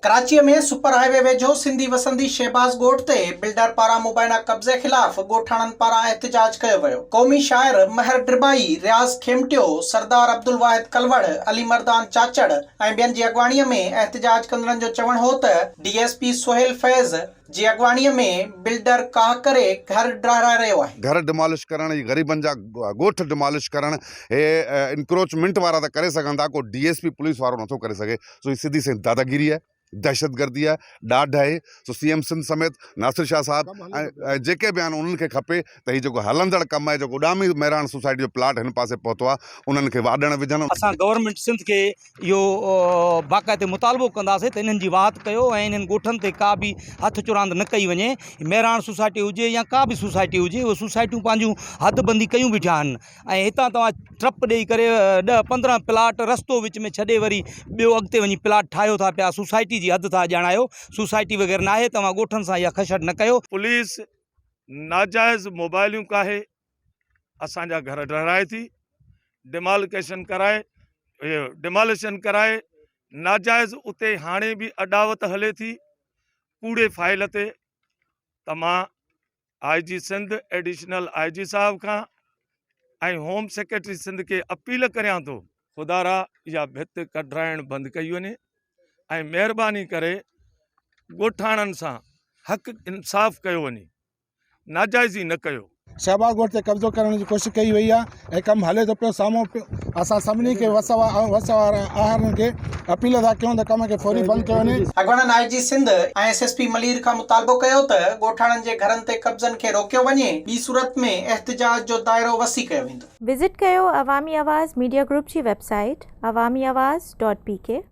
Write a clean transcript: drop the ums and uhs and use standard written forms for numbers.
ڪراچيء ۾ super high V ويجهو سنڌي وسندي شهباز ڳوٺ تي بلڊر پاران مبينا قبضي خلاف ڳوٺاڻن پاران احتجاج ڪيو ويو. قومي شاعر مهر ڊرٻائي، رياض کيمٽيو، سردار عبدالواحد ڪلوڙ، علي مردان چاچڙ ۽ ٻين جي اڳواڻيء ۾ احتجاج ڪندڙن جو چوڻ هو ته D S P Sohail Faiz جي اڳواڻيء ۾ بلڊر ڪاهه ڪري گهر ڊاهرائي رهيو آهي. گهر ڊمالش ڪرڻ هي غريبن جا ڳوٺ ڊمالش ڪرڻ هي انڪروچمينٽ وارا ته ڪري سگهن ٿا ڪو ڊي ايس پي پوليس وارو نٿو ڪري سگهي سو هي سڌي سئين داداگيري آهي دهشتگردي آهي ڏاڍ آهي سو سي ايم سنڌ سميت ناصر شاهه صاحب ۽ جيڪي به آهن انهن کي کپي ته هي جيڪو هلندڙ ڪم آهي جيڪو اڏامي مهراڻ سوسائٽي جو پلاٽ هن پاسي پهتو آهي انهن کي واڏڻ وجهن. اسان گورنمينٽ سنڌ کي اهو باقاعدي مطالبو ڪنداسين ته انهن جي واهت ڪيو ۽ انهن ڳوٺن تي ڪا به هٿ چراند نه ڪئي وڃي مهراڻ سوسائٽي هجي يا ڪا به سوسائٽي هجي اهي سوسائٽيون پنهنجون حد بندي ڪيون بيٺا آهن ۽ هتان توهان ٽرپ ڏئي ڪري ڏهه 15 پلاٽ رستو وچ ۾ ڇڏي وري ٻيو اڳتي وڃي پلاٽ ٺاهيو ٿا پيا سوسائٽي جي حد ٿا ڄاڻايو سوسائٽي وغيره ناهي توهان ڳوٺن سان اها کشٽ نه ڪيو. پوليس ناجائز موبائليون ڪاهي اسان جا گهر ڊهرائي ٿي ڊمالڪيشن ڪرائي ڊماليشن ڪرائي ناجائز اتي هاڻي به اڏاوت هلي ٿي ڪوڙي فائل تي ته مان I G Sindh additional I جي صاحب کان ۽ هوم سيڪريٽري سنڌ کي اپيل ڪريان ٿو خدارا اها ڀت ڪڍرائڻ بند ڪئي وڃي ۽ مهرباني ڪري ڳوٺاڻن سان حق انصاف ڪيو وڃي ناجائزي نه ڪيو. شهباز ڳوٺ تي قبضو ڪرڻ جي ڪوشش ڪئي وئي آهي ۽ ڪم هلي ٿو پيو سامهون اسان سڀني کي وس وس وارا آهرن کي اپيل ٿا ڪيون ته ڪم کي فوري بند ڪيو وڃي. اڳواڻن I G Sindh ۽ S S P Malir کان مطالبو ڪيو ته ڳوٺاڻن جي گهرن تي قبضن کي روڪيو وڃي، ٻي صورت ۾ احتجاج جو دائرو وسيع ڪيو ويندو. وزٽ ڪيو عوامي آواز ميڊيا گروپ جي website Awami Awaz dot P K.